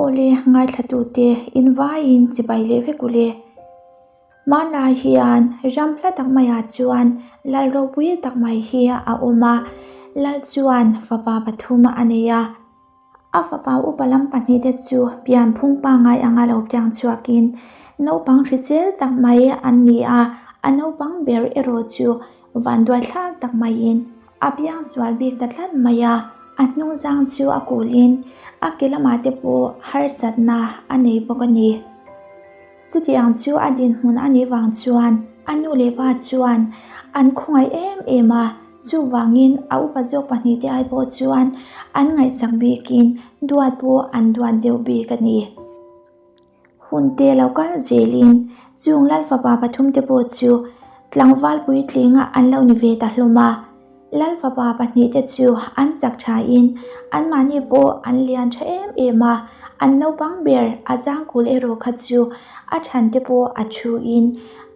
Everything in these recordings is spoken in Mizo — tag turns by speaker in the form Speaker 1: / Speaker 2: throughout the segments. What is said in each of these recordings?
Speaker 1: Awle ngaithlatute in vaiin chibai leh vek ule. Hmanlai hian ram hla tak maiah chuan lal ropui tak mai hi a awm a, lal chuan fapa pathum a nei a. A fapa upa lam pahnihte chu pianphung pangngai anga lo piang chhuakin naupang hrisel tak mai an ni a, a naupang ber erawh chu vanduaithlak tak maiin a piang chual bik ta tlat mai a, a hnungzang chu a kulhin a ke lamah te pawh harsatna a nei bawk a ni. Chutiang chu a dinhmun a nih vang chuan a nu leh pa chuan an khawngaih em em a, chuvangin a upa zawk pahnihte ai pawh chuan an ngaihsak bikin duat pawh an duat deuh bik a ni. Hun te lo kal zelin chung lal fapa pathumte pawh chu tlangval puitling an lo ni ve ta hlawm a. Lal fapa pahnihte chu an chak thain anmahni pawh an lian tha em em a, an naupang ber a zangkul erawh kha chu a thante pawh a thuin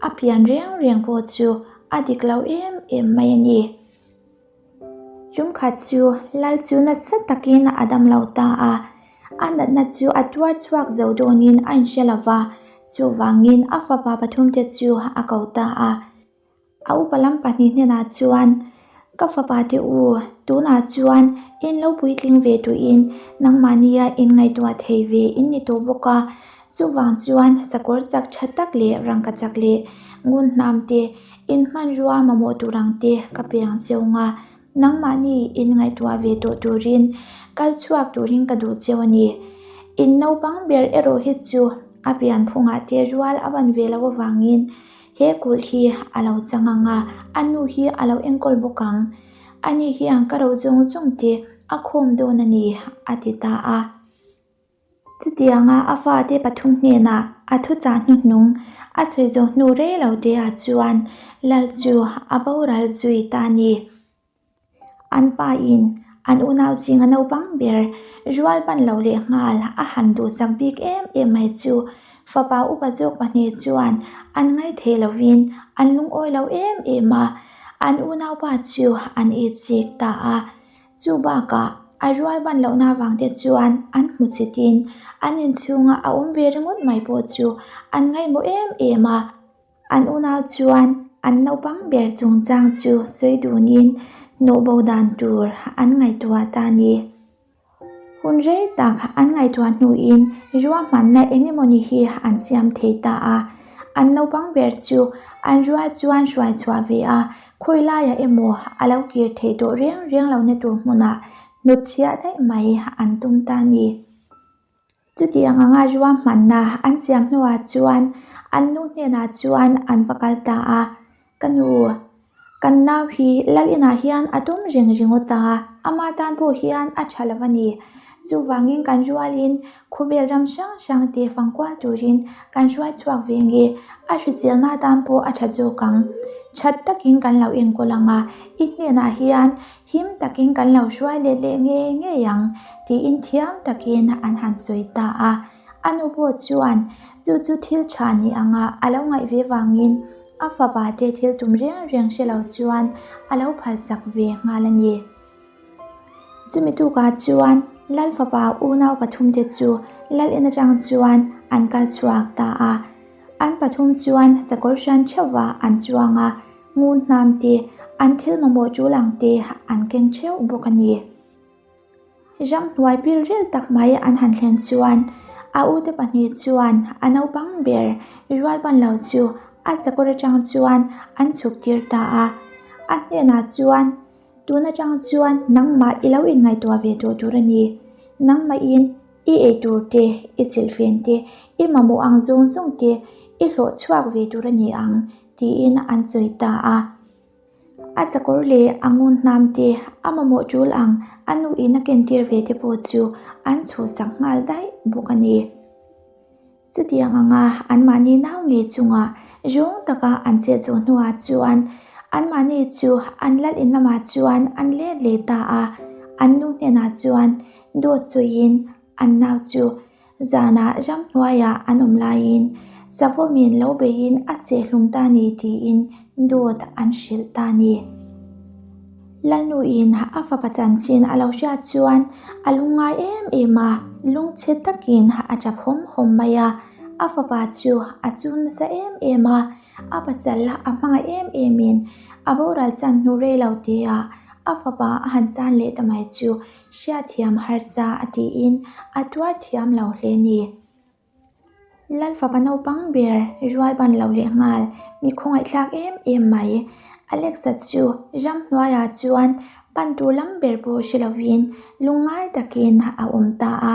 Speaker 1: a pian reng reng pawh chu a dik lo em em mai a ni. Chumkhat chu lal chu nasa takin a dam lo ta a, a natna chu a tuar chhuak zo dawnin a inhre lo va, chuvangin a fapa pathumte chu a ko ta a. A upa lam pahnih hnenah chuan, Ka fapa te u, tunah chuan in lo puitling ve tuin nangmahnia in ngaihtuah thei ve in ni tawh bawk a, chuvang chuan sakawr chak tha tak leh rangka chak leh ngun hnam te, in hmanrua mamawh tur ang te ka pe ang cheu nga, nangmahni in ngaihtuah ve tawh turin kal chhuak turin ka duh cheu a ni. In naupang ber erawh hi chu a pianphungah te rual a ban ve loh avangin He kulh hi a lo chang ang a, a nu hi a lo enkawl bawk ang. Ani hian ka ro zawng zawng te a khawm dawn a ni, a ti ta a. Chutianga a fate pathum hnenah a thuchah hnuhnung a sawi zawh hnu rei lo te ah chuan Lal chu a boral zui ta a ni. An pa in an unau zinga naupang ber rual ban lo leh nghal a han duhsak bik em em mai chu fapa upa zawk pahnih chuan an ngaithei lovin an lungawi lo em em a, an unaupa chu an itchik ta a. Chu bakah a rual ban lohna avang te chuan an hmu chitin an inchhunga a awm ve ringawt mai pawh chu an ngaihmawh em em a. An unau chuan an naupang ber chungchang chu sawi dunin hnawh bo dan tur an ngaihtuah ta a ni. Hun rei tak an ngaihtuah hnuin ruahmanna eng emawni hi an siam thei ta a. An naupang ber chu an rual chuan hruai chhuah ve a, khawi laiah emaw a lo kir thei tawh reng reng lohna tur hmunah hnutchhiah daih mai an tum ta a ni. Chutiang anga ruahmanna an siam hnuah chuan an nu hnenah chuan an va kal ta a, Ka nu, kan nau hi lal inah hian a tum reng ringawt a, ama tan pawh hian a tha lo a ni. Chuvangin kan rualin khawvel ram hrang hrang te fangkual turin kan hruai chhuak ve nge, a hriselna tan pawh a tha zawk ang. That takin kan lo enkawl ang a, i hnenah hian Him takin kan lo hruai let leh ngei ngei ang tiin thiam takin an han sawi ta a. A nu pawh chuan chu chu thil tha ni anga a lo ngaih ve vangin a fapa te thil tum reng reng hre lo chuan a lo phalsak ve nghal a ni. Chumi tukah chuan Lal fapa unau pathumte chu Lal in atang chuan an kal chhuak ta a. An pathum chuan sakawr hran theuhva an chuang a. Ngun hnam te, an thil mamawh tul ang te an keng theuh bawk a ni. Ram hnuai pil rel tak mai an han thlen chuan a ute pahnih chuan a naupang ber rual ban lo chu a sakawr atang chuan an chhuk tir ta a. A hnenah chuan, Tun atang chuan nangmah i lo inngaihtuah ve tawh tur a ni. Nangmahin i ei tur te, i silhfen te, i mamawh ang zawng zawng te i hlawh chhuak ve tur a ni ang tiin an sawi ta a. A chakawr leh a ngun hnam te, a mamawh tul ang a nuin a kentir ve te pawh chu an chhuhsak nghal daih bawk a ni. Chutiang anga anmahni nau ngei chungah zawng taka an chet zawh hnuah chuan anmahni chu an lal in lamah chuan an let leh ta a, an nu hnenah chuan dawt sawiin an nau chu Zanah ramhnuaiah an awm laiin savawmin lo beiin a sehhlum ta ni tiin dawt an hrilh ta ni. Lalnuin a fapa chanchin a lo hriat chuan a lungngai em em a, lungchhe takin a tap hawm hawm mai a. A fapa chu a chum nasa em em a, a pasal a hmangaih em emin a boral chan hnu rei lo tia a fapa a han chan leh ta mai chu hriatthiam harsa a tiin a tuar thiam lo hle ni. Lal fapa naupang ber rual ban lo leh nghal mi khawngaihthlak em em mai. Alexa chu ramhnuaiah chuan pan tur lam ber pawh hre lovin lungngai takin a awm ta a.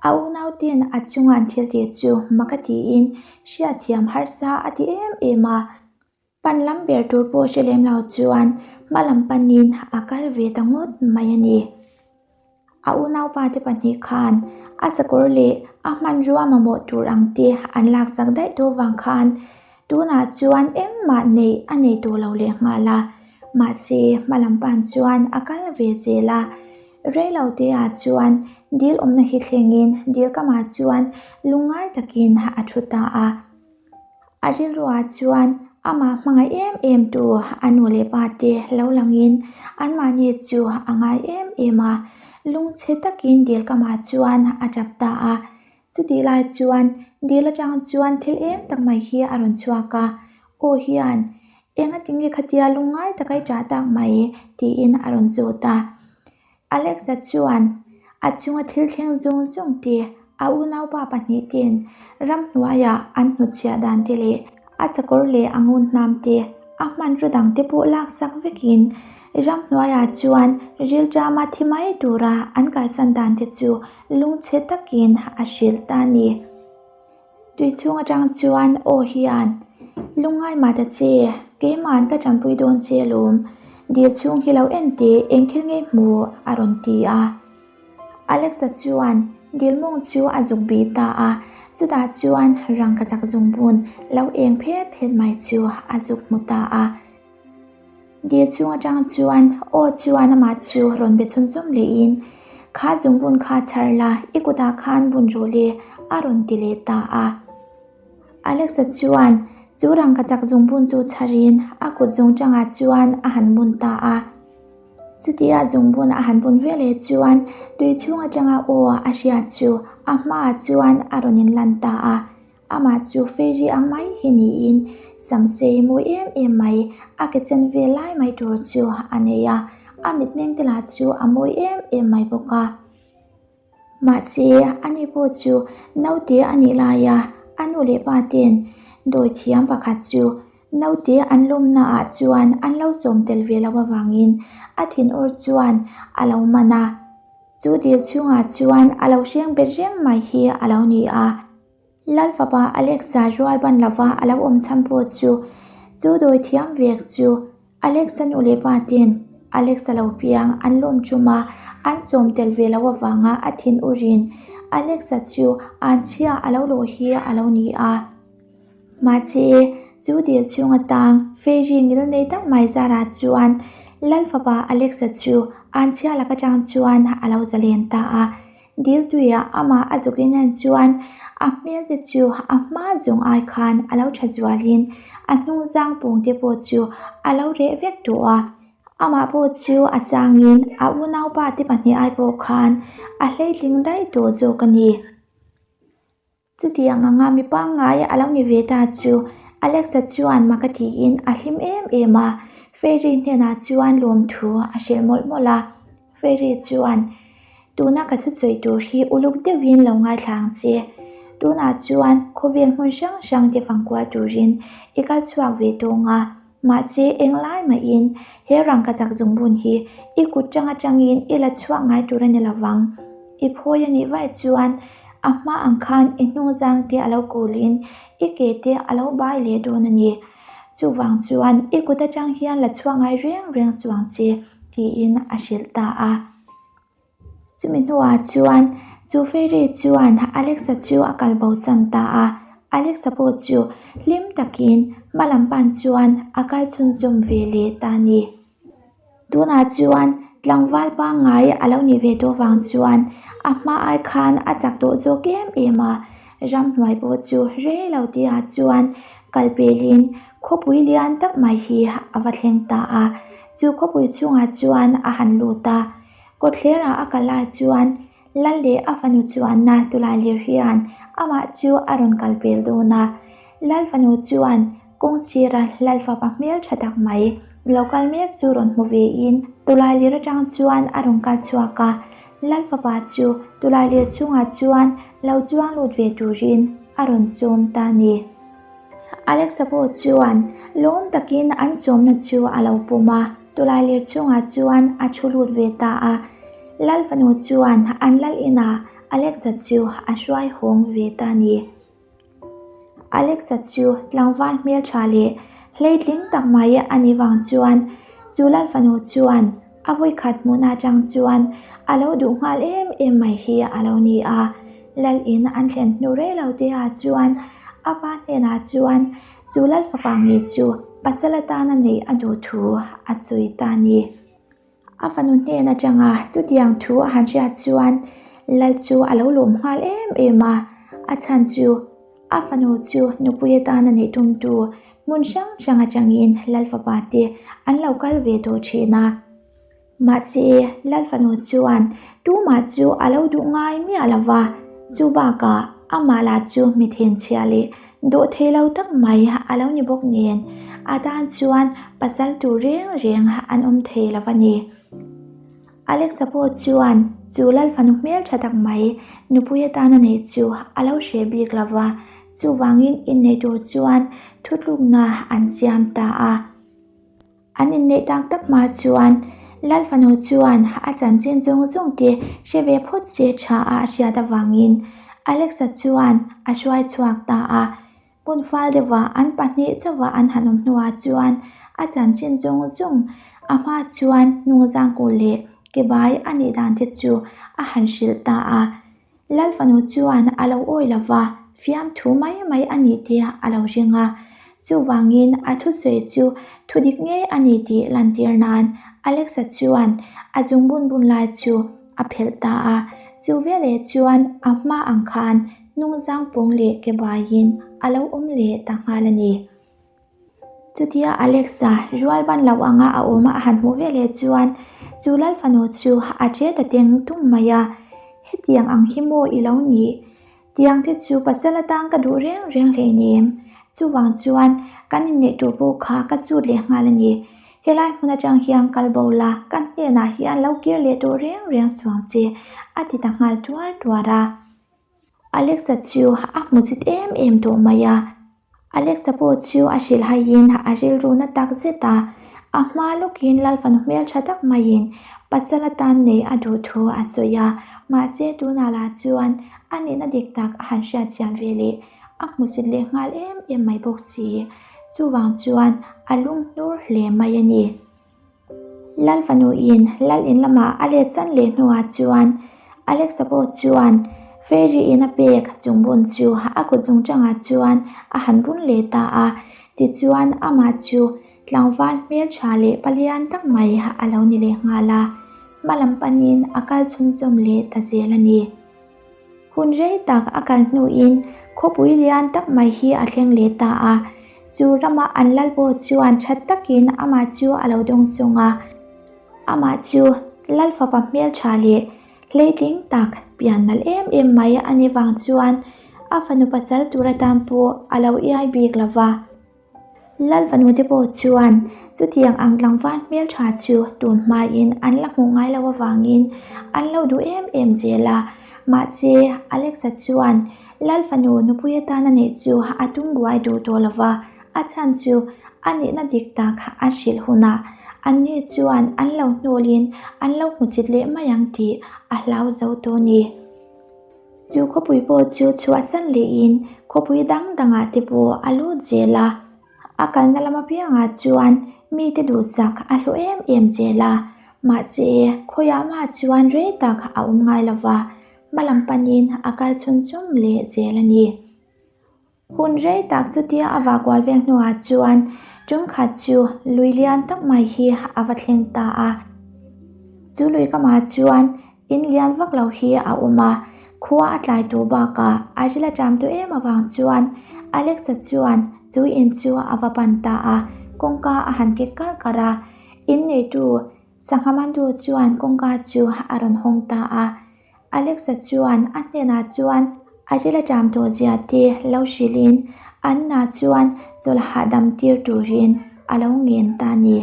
Speaker 1: A unauten a chunga an thil tih chu mak a tiin hriatthiam harsa a ti em em a. Pan lam ber tur pawh hre lem lo chuan hma lam panin a kal ve ta ngawt mai a ni. A unaupa te pahnih khan a sakawr leh a hmanrua mamawh tur ang te an laksak daih tawh vang khan tunah chuan engmah neih a nei tawh lo leh nghal a. Mahse hma lam pan chuan a kal ve zel a. Reilo te ah chuan dil awmna hi thlengin dil kamah chuan lungngai takin a thu ta a. A rilruah chuan amah hmangaih em em tu a nu leh pa te lo langin anmahni chu a ngai em em a, lungchhe takin dil kamah chuan a tap ta a. Chutih lai chuan dil atang chuan thil eng tak mai hi a rawn chhuak a, Aw hian, enga tinge khatia lungngai taka i ṭah tak mai? tiin a rawn zawt a. Alexa chuan a chunga thil thleng zung zung te, a unaupa pahnih ten ramhnuaiah an hnutchhiah dan te leh a sakawr leh a ngun hnam te, a hmanraw dang te pawh laksak vekin ramhnuaiah chuan rilṭama thi mai tura an kalsan dan te chu lungchhe takin a hrilh ta a ni. Tui chhung atang chuan aw hian, Lungngai mah ta che, keima'n ka tanpui dawn che alawm, dil chhung hi lo en teh, eng thil ngei hmu? a rawn ti a. Alexa chuan dil mawng chu a zuk bih ta a, chutah chuan rangkachak zungbun lo eng phet phet mai chu a zuk hmu ta a. Dil chhung atang chuan aw chuan amah chu rawn be chhunzawm lehin, Kha zungbun kha chhar la, i kutah khan bun rawh le, a rawn ti leh ta a. Alexa chuan chu rangkachak zungbun chu chharin a kut zungchangah chuan a han bun ta a. Chutia zungbun a han bun veleh chuan tui chhung atanga aw a hriat chu a hmaah chuan a rawn inlan ta a. Amah chu fairy ang mai hi niin samsei mawi em em mai, a ke chen vel lai mai tur chu a nei a, a mitmeng te lah chu a mawi em em mai bawk a. Mahse, ani pawh chu naute a nih laia a nu leh pa ten dawi thiam pakhat chu naute an lawmna ah chuan an lo sawm tel ve lo avangin a thinur chuan a lo man a. Chu dil chhungah chuan a lo hreng bet reng mai hi a lo ni a. Lal fapa Alexa rual ban lova a lo awm chhan pawh chu chu dawi thiam vek chu Alexa nu leh pa ten Alexa lo piang an lawm tum a, an sawm tel ve lo avanga a thin urin Alexa chu anchhia a lo lawh hi a lo ni a. Mahse, chu dil chhung atang Fairy ngil nei tak mai zarah chuan Lal fapa Alexa chu anchhia lak atang chuan a lo zalen ta a. Dil tuiah amah a zuk in en chuan a hmel te chu a hma zawng ai khan a lo tha zualin a hnung zang pawng te pawh chu a lo reh vek tawh a. Amah pawh chu a sangin a unaupa te pahnih ai pawh khan a hleitling daih tawh zawk a ni. Chutiang anga mi pangngai a lo ni ve ta chu Alexa chuan mak a tiin a hlim em em a, Fairy hnenah chuan lawmthu a hrilh mawlh mawlh a. Fairy chuan, Tuna ka thusawi tur hi uluk deuhin lo ngaithla ang che. Tunah chuan khawvel hmun hrang hrang te fangkual turin i kal chhuak ve tawng a. Mahse, englai mahin he rangkachak zungbun hi i kut tang atangin i la chhuak ngai tur a ni lovang. I phawi a nih vaih chuan a hma ang khan i hnungzang te a lo kulin i ke te a lo bai leh dawn a ni. Chuvang chuan i kut atang hian la chhuak ngai reng reng suh ang che, tiin a hrilh ta a. Chumi hnuah chuan chu fairy chuan Alexa chu a kal bo san ta a, Alexa pawh chu hlim takin hma lam pan chuan a kal chhunzawm ve leh ta a ni. Tunah chuan tlangval pangngai a lo nih ve tawh vang chuan a hma ai khan a chak tawh zawk em em a, ramhnuai pawh chu rei lo tihah chuan kal pelin khawpui lian tak mai hi a va thleng ta a. Chu khawpui chhungah chuan a han lut a, kawtthlerah a kal lai chuan Lal leh a fanu chuanna tawlailir hian amah chu a rawn kal pel dawn a. Lal fanu chuan kawng sira Lal fapa hmel tha tak mai lo kal mek chu rawn hmu vein tawlailir atang chuan a rawn kal chhuak a. Lal fapa chu tawlailir chhungah chuan lo chuang lut ve turin a rawn sawm ta a ni. Alexa pawh chuan lawm takin an sawmna chu a lo pawm a, tawlailir chhungah chuan a thu lut ve ta a. Lal fanu chuan an lal inah Alexa chu a hruai hawng ve ta a ni. Alexa chu tlangval hmeltha leh hleitling tak mai a nih vang chuan chu lal fanu chuan A vawikhat hmuhna atang chuan a lo duh nghal em em mai hi a lo ni a. Lal in an thlen hnu rei lo te ah chuan a pa hnenah chuan chu lal fapa ngei chu pasal atana neih a duh thu a sawi ta a ni. A fanu hnen atanga chutiang thu a han hriat chuan lal chu a lo lawm nghal em em a, a chhan chu A fanu chu nupui atana neih tumtu hmun hrang hrang atangin Lal fapa te an lo kal ve tawh thin a. Mahse, Lal fanu chuan tumah chu a lo duh ngai miah lo va, chu bakah amah lah chu mi thenchhia leh dawh thei lo tak mai a lo ni bawk nen, a tan chuan pasal tur reng reng an awm thei lo va ni. Alexa pawh chuan chu lal fanu hmel tha tak mai nupui atana neih chu a lo hreh bik lo va, chuvangin inneih tur chuan thutlukna an siam ta a. An inneih tak tak hma chuan lal fanu chuan a chanchin zawng zawng te hre ve phawt se tha a a hriat avangin Alexa chuan a hruai chhuak ta a. Hmun fal deuhah an pahnih chauhah an han awm hnuah chuan a chanchin zawng zawng a hma chuan hnungzang kut leh ke bai a nih dan te chu a han hrilh ta a. Lal fanu chuan a lo awi lo va, fiamthu mai mai a nih tih a lo ring a. Chuvangin a thusawi chu thu dik ngei a ni tih lantir nan Alexa chuan a zung bun bun lai chu a phelh ta a. Chu veleh chuan a hma ang khan Hnungzang pawng leh ke baiin a lo awm leh ta nghal a ni. Chutia Alexa rual ban lo anga a awm a han hmuh veleh chuan chu lal fanu chu a che ta teng tung mai a, Hetiang ang hi maw i lo nih? Tiang te chu pasal atang ka duh reng reng hleinem. Chuvang chuan kan inneih tur pawh kha ka sut leh nghal a ni. Helai hmun atang hian kal bo la, kan hnenah hian lo kir leh tawh reng reng suang che, a ti ta nghal tuar tuar a. Alexa chu a hmu zit em em tawh mai a, Alexa pawh chu a hrilh haiin a rilru na tak zet a, a hma lawkin Lalfanu hmeltha tak maiin pasal atan neih a duh thu a sawi a, mahse tunah lah chuan a nihna dik tak a han hriatchian ve leh a hmusit leh nghal em em mai bawk si, chuvang chuan a lunghnur hle mai a ni. Lal fanu in lal in lamah a let san leh hnuah chuan Alexa pawh chuan Fairy in a pek zungbun chu a kut zungchangah chuan a han bun leh ta a, tichuan amah chu tlangval hmeltha leh palian tak mai a lo ni leh nghal a, hma lam panin a kal chhunzawm leh ta zel a ni. Hun rei tak a kal hnuin khawpui lian tak mai hi a thleng leh ta a, chu rama an lal pawh chuan that takin amah chu a lo dawng sawng a. Amah chu lal fapa hmeltha leh hleitling tak pian nalh em em mai a ni vang chuan a fanu pasal tur atan pawh a lo iai bik lo va. Lal fanute pawh chuan chutiang ang tlangval hmeltha chu tun hmain an la hmuh ngai lo avangin an lo duh em em zel a. Mahse, Alexa chuan Lal fanu nupui atana neih chu a tum buai duh tawh lo va, a chhan chu a nihna dik tak a hrilh hunah anni chuan an lo hnawlin an lo hmuchit leh mai ang tih a hlau zo tawh a ni. Chu khawpui pawh chu chhuahsan lehin khawpui dang dangah te pawh a lut zel a, a kalna lam apiangah chuan mite duhsak a hlawh em em zel a, mahse khawiah mah chuan rei tak a awm ngai lo va, hma lam panin a kal chhun chum leh zel a ni. Hun rei tak chutia a vahkual vel hnuah chuan ṭumkhat chu lui lian tak mai hi a va thleng ta a. Chu lui kamah chuan in lian vak lo hi a awm a, khua a tlai tawh bakah a ril a ṭam tawh em avang chuan Alexa chuan chu in chu a va pan ta a, kawngka a han kek karh karh a. Inneitu Sangha mantu chuan kawngka chu a rawn hawng ta a. Alexa chuan a hnenah chuan a ril a ṭam tawh zia te lo hrilhin Anna chuan chawlh hahdam tir turin a lo ngen ta a ni.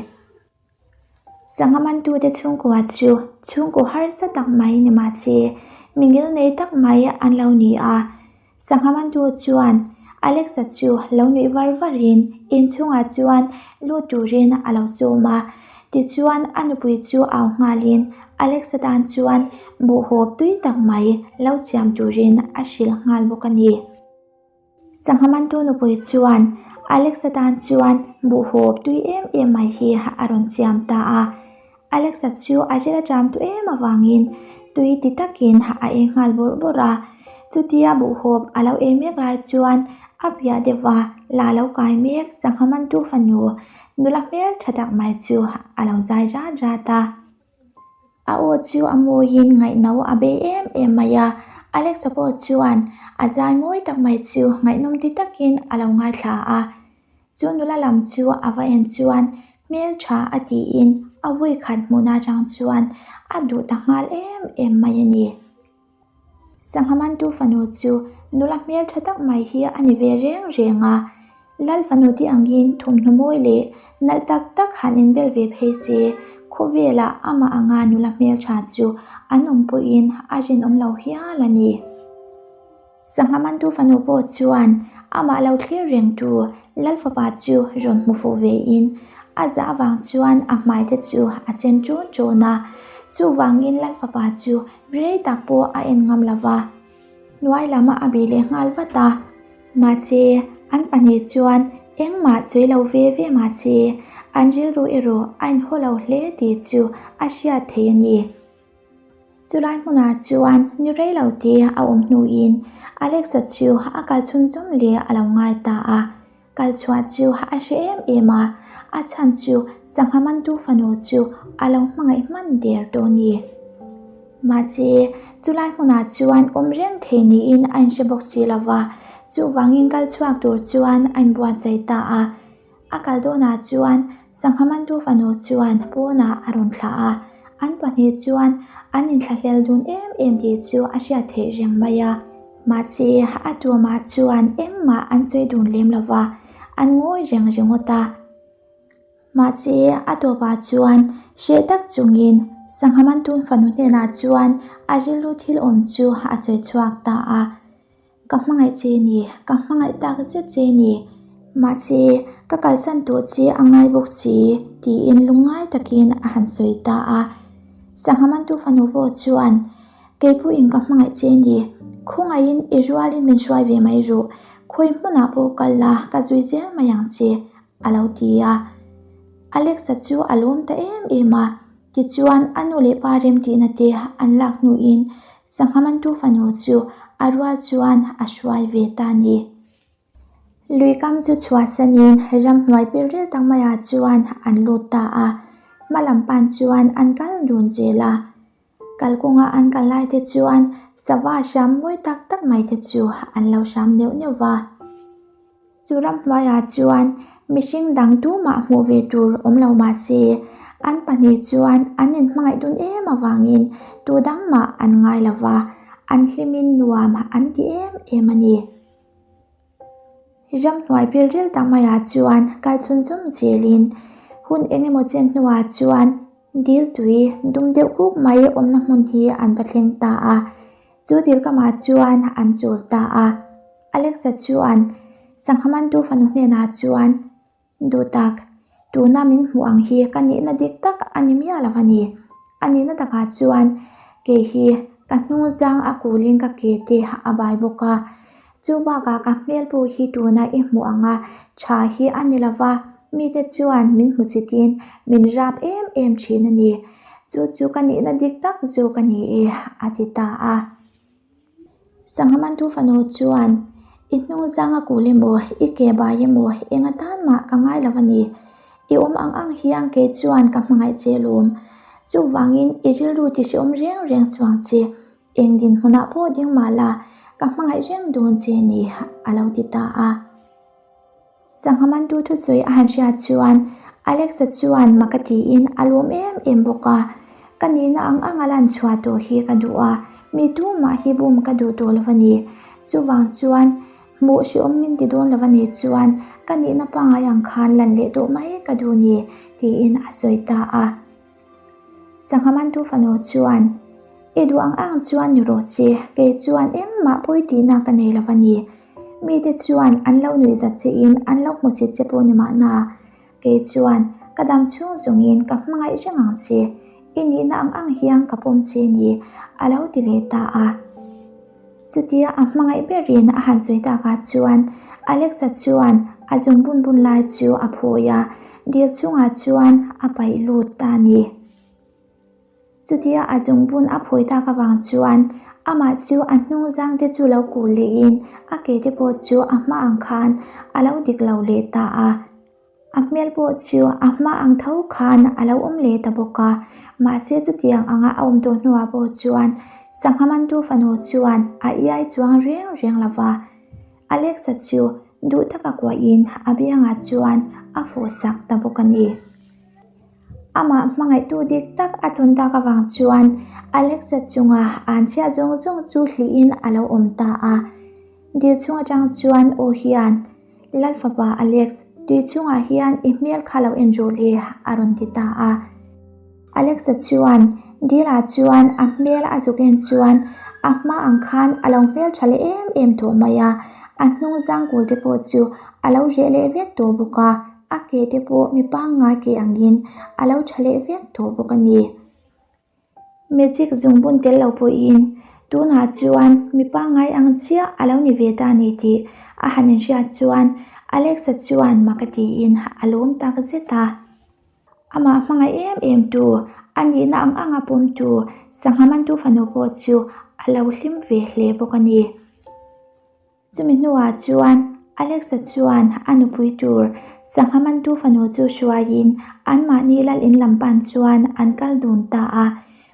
Speaker 1: Sangha mantute chhungkua chu chhungkaw harsa tak mai ni mahse mi ngilnei tak mai an lo ni a. Sangha mantu chuan Alexa chu lo nuih var varin inchhungah chuan lut turin a lo sawm a. Tichuan a nupui chu au nghalin Alexa tan chuan buhhawp tui tak mai lo siam turin a hrilh nghal bawk a ni. Sangha mantu nupui chuan Alexa tan chuan buhhawp tui em em mai hi a rawn siam ta a. Alexa chu a ril a ṭam tu em avangin tui ti takin a ei nghal bawrh bawrh a. Chutia buhhawp a lo ei mek lai chuan a piah deuh a, la lo kai mek sangha mantu fanu nula hmel ṭha tak mai chu a lo zai rat rat a. A aw chu a mawiin ngaihno a bei em em mai a, Alexa pawh chuan a zai mawi tak mai chu ngaihnawm ti takin a lo ngaithla a. Chu nula lam chu a va en chuan hmeltha a tiin a vui khat hmuhna atang chuan a duh ta nghal em em mai a ni. Sangha mantu fanu chu nula hmeltha tak mai hi a ni ve reng reng a, Lal fanu te angin thawmhnaw mawi leh nalh tak tak han inbel ve phei se, khawvelah amah anga nula hmeltha chu an awm pawhin a rinawm lo hial a ni. Sangha mantu fanu pawh chuan amah lo thlir rengtu Lal fapa chu rawn hmu fuh vein a zah avang chuan a hmai te chu a sen ṭawn ṭawn a, chuvangin Lal fapa chu rei tak pawh a en ngam lo va. Hnuai lam a bih leh nghal vat a, mahse an pahnih chuan engmah sawi lo ve ve mahse an rilru erawh a inhaw lo hle tih chu a hriat theih a ni. Chulai hmunah chuan ni rei lo te a awm hnuin Alexa chu a kal chhunzawm leh a lo ngai ta a. Kal chhuah chu a hre em em a, a chhan chu sangha mantu fanu chu a lo hmangaih hman der tawh a ni. Mahse, chulai hmunah chuan awm reng thei niin a inhre bawk si lo va, chuvangin kal chhuak tur chuan a inbuatsaih ta a. A kal dawnah chuan sangha mantu fanu chuan pawnah a rawn thlah a, an pahnih chuan an inthlahlel dun em em tih chu a hriat theih reng mai a. Mahse, a tumah chuan engmah an sawi dun lem lo va, an ngawi reng ringawt a. Mahse, a tawpah chuan hreh tak chungin sangha mantun fanu hnenah chuan a rilru thil awm chu a sawi chhuak ta a. Ka hmangaih che ni, ka hmangaih tak zet che ni. Mahse, ka kalsan tawh che a ngai bawk si, tiin lungngai takin a han sawi ta a. Sangha mantu fanu pawh chuan, Kei pawhin ka hmangaih che ni, khawngaihin i rualin min hruai ve mai rawh, khawi hmunah pawh kal la, ka zui zel mai ang che, a lo ti a. Alexa chu a lawm ta em em a. Tichuan, a nu leh pa remtihna te an lak hnuin sangha mantu fanu chu a rual chuan a hruai ve ta a ni. Lui kam chu chhuahsanin ramhnuai pilril tak maiah chuan an lut ta a, hma lam pan chuan an kal dun zel a. Kalkawnga an kal lai te chuan sava hram mawi tak tak mai te chu an lo hram neuh neuh va. Chu ramhnuaiah chuan mihring dang tumah hmuh ve tur awm lo mah se, an pahnih chuan an inhmangaih dun em avangin tu dang mah an ngai lo va, an hlimin nuam an ti em em a ni. Ramhnuai pilril tak maiah chuan kal chhunzawm zelin hun eng emaw chen hnuah chuan dil tui dum deuh kuk mai awmna hmun hi an va thleng ta a, chu dil kamah chuan an chawl ta a. Alexa chuan sangha mantu fanu hnenah chuan, Duh tak, tuna min hmuh ang hi ka nihna dik tak a ni miah lo a ni. A nihna takah chuan kei hi ka hnungzang a kulin ka ke te a bai bawk a. Chu bakah ka hmel pawh hi tuna i hmuh anga tha hi a ni lo va, mite chuan min hmu chitin min rap em em thin a ni. Chu chu ka nihna dik tak zawk a ni e, a ti ta a. Sangha mantu fanu chuan, I hnungzang a kul emaw, i ke bai emaw, eng atan mah ka ngai lo a ni. I awm ang ang hian kei chuan ka hmangaih che lawm. Chuvangin i rilru ti hreawm reng reng chuang che. Eng dinhmunah pawh ding mah la, ka hmangaih reng dawn che ni, a lo ti ta a. Sangha mantu thusawi a han hriat chuan Alexa chuan mak a tiin a lawm em em bawk a, Ka nihna ang anga lan chhuah tawh hi ka duh a, mi tumah hi bum ka duh tawh lo a ni. Chuvang chuan hmuh hrehawm min ti dawn lo a nih chuan ka nihna pangngai ang khan lan leh tawh mai ka duh ni, tiin a sawi ta a. Sangha mantu fanu chuan, I duh ang ang chuan ni rawh che, kei chuan engmah pawi tihna ka nei lo a ni. Mite chuan an lo nuihzat chein an lo hmusit che pawh ni mahna, kei chuan ka dam chhung zawngin ka hmangaih reng ang che, i nihna ang ang hian ka pawm che ni, a lo ti leh ta a. Chutia a hmangaih berin a han sawi takah chuan Alexa chuan a zung bun bun lai chu a phawi a, dil chungah chuan a paih lut ta a ni. Chutia a zung bun a phawi tak avang chuan amah chu a hnung zang te chu lo kul lehin a ke te pawh chu a hma ang khan a lo dik lo leh ta a. A hmel pawh chu a hma ang tho khan a lo awm leh ta bawk a, mahse chutiang anga a awm tawh hnuah pawh chuan sangha mantu fanu chuan a iai chuang reng reng lo va. Alexa chu duh taka kuahin a biangah chuan a fawhsak ta bawk a ni. Amah hmangaihtu dik tak a tawn tak avang chuan Alexa chunga an chhiah zawng zawng chu hlihin a lo awm ta a. Dil chhung atang chuan aw hian, Lal fapa Alex, tui chhungah hian i hmel kha lo en rawh le, a rawn ti ta a. Alexa chuan Dil-ah chuan a hmel a zuk en chuan a hma ang khan a lo hmel tha leh em em tawh mai a, a hnung zangkul te pawh chu a lo reh leh vek tawh bawk a, a ke te pawh mi pangngai ke angin a lo tha leh vek tawh bawk a ni. Magic zungbun tel lo pawhin tunah chuan mi pangngai ang chiah a lo ni ve ta ni tih a han inhriat chuan Alexa chuan mak a tiin a lawm tak zet a. Amah hmangaih em em tu, a nihna ang anga pawmtu sangha mantu fanu pawh chu a lo hlim ve hle bawk a ni. Chumi hnuah chuan Alexa chuan a nupui tur sangha mantu fanu chu hruaiin anmahni lal in lam pan chuan an kal dun ta a.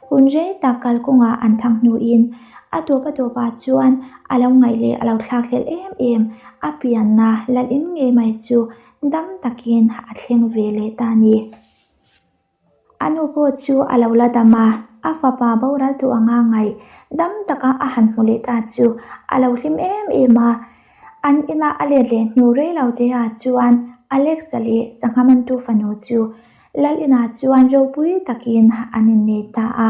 Speaker 1: Hun rei tak kalkawngah an thang hnuin a tawp a tawpah chuan a lo ngaih leh a lo thlakhlelh em em a pianna lal in ngei mai chu dam takin a thleng ve leh ta a ni. A nu pawh chu a lo la dam a, a fapa boral tu anga ngaih dam taka a han hmu leh ta chu a lo hlim em em a. An ina a let leh hnu rei lo te ah chuan Alexa leh sangha mantu fanu chu lal inah chuan ropui takin an innei ta a.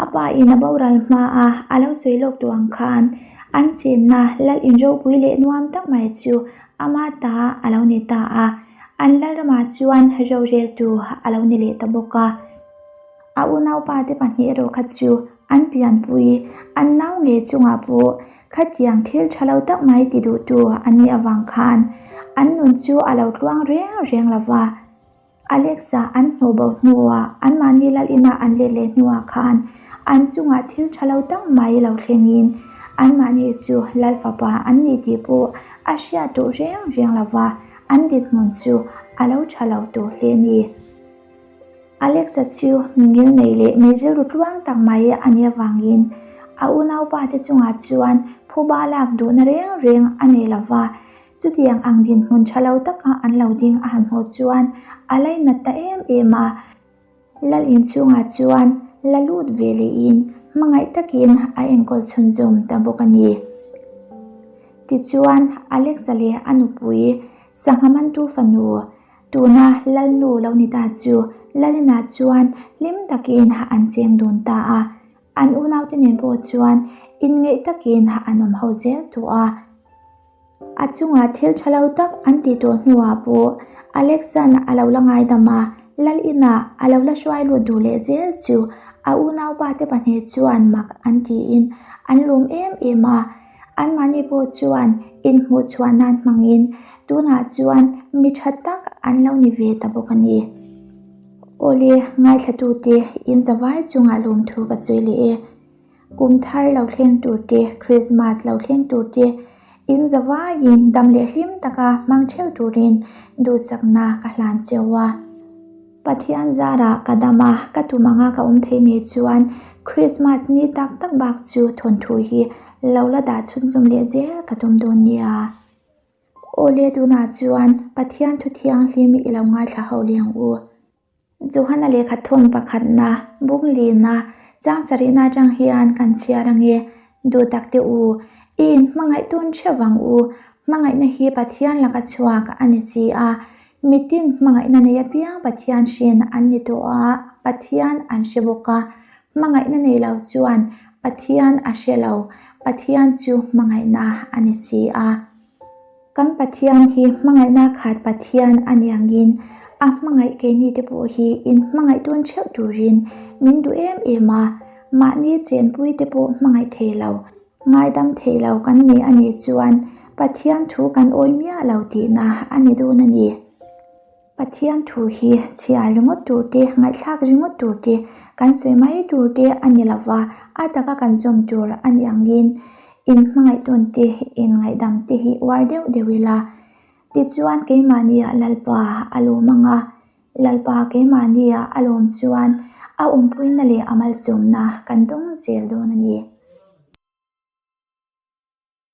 Speaker 1: A pa in a boral hma a, a lo sawi lawk duh ang khan an chenna lal in ropui leh nuam tak mai chu ama ta a lo ni ta a, an lalramah chuan roreltu a lo ni leh ta bawk a. A unaupa te pahnih erawh kha chu an pianpui, an nau ngei chungah pawh khatiang thil tha lo tak mai ti duhtu an nih avang khan an nun chu a lo tluang reng reng lo va. Alexa an hnuh bo hnuah anmahni lal inah an let leh hnuah khan an chungah thil tha lo tak mai lo thlengin anmahni chu lal fapa an ni tih pawh a hriat duh reng reng lo va, an dinhmun chu a lo tha lo tawh hle a ni. Alexa chu mi ngilnei leh mi rilru tluang tak mai a nih avangin a unaupa te chungah chuan phuba lak duhna reng reng a nei lo va, Chutiang ang dinhmun tha lo taka an lo ding a han hmuh chuan a lainat ta em em a. Lal inchhungah chuan la lut ve lehin hmangaih takin a enkawl chhunzawm ta bawk a ni. Tichuan, Alexa leh a nupui sangha mantu fanu tuna Lalnu lo ni ta chu Lalinah chuan hlim takin an cheng dun ta a. An unaute nen pawh chuan inngeih takin an awm ho zel tawh a. A chungah thil tha lo tak an tih tawh hnuah pawh Alexan a lo la ngaidam a, Lal inah a lo la hruai lut duh leh zel chu a unaupa te pahnih chuan mak an tiin an lawm em em a. Anmahni pawh chuan inhmuh chhuah nan hmangin tunah chuan mi tha tak an lo ni ve ta bawk a ni. Awle, ngaithlatute inzavai chungah lawmthu ka sawi leh e. Kum thar lo thleng tur te, Christmas lo thleng tur te, in zavaiin dam leh hlim taka hmang theuh turin duhsakna ka hlan cheu a. Pathian zarah ka dam a, ka tum anga ka awm thei nei chuan Christmas ni tak tak bak chu thawnthu hi lo la dah chhunzawm leh zel ka tum dawn nia. Awle tunah chuan Pathian thu thianghlim i lo ngaithla ho leh ang u. Johana lehkha thawn pakhatna, bung lina, chang sarihna atang hian kan chhiar ange. Duh tak teh u, i inhmangaih tawn theuh vang u. Hmangaihna hi Pathian laka chhuak a ni si a. Mitin hmangaihna nei apiang Pathian hrin an ni tawh a, Pathian an hre bawk a. Hmangaihna nei lo chuan Pathian a hre lo, Pathian chu hmangaihna a ni si a. Kan Pathian hi hmangaihna khat Pathian a ni angin a hmangaih keini te pawh hi in hmangaih tawn theuh turin min duh em em a, mahni chenpui te pawh hmangaih thei lo, ngaidam thei lo kan ni a nih chuan Pathian thu kan awi miah lo tihna a ni dawn a ni. Pathian thu hi chhiar ringawt tur te, ngaihthlak ringawt tur te, kan sawi mai tur te a ni lo va, a taka kan zawm tur a ni angin inhmangaih tawn te, inngaihdam te hi uar deuh deuh ila. Tichuan keimahnia Lalpa a lawm ang a, Lalpa keimahnia a lawm chuan a awmpuina leh a malsawmna kan dawng zel dawn a ni.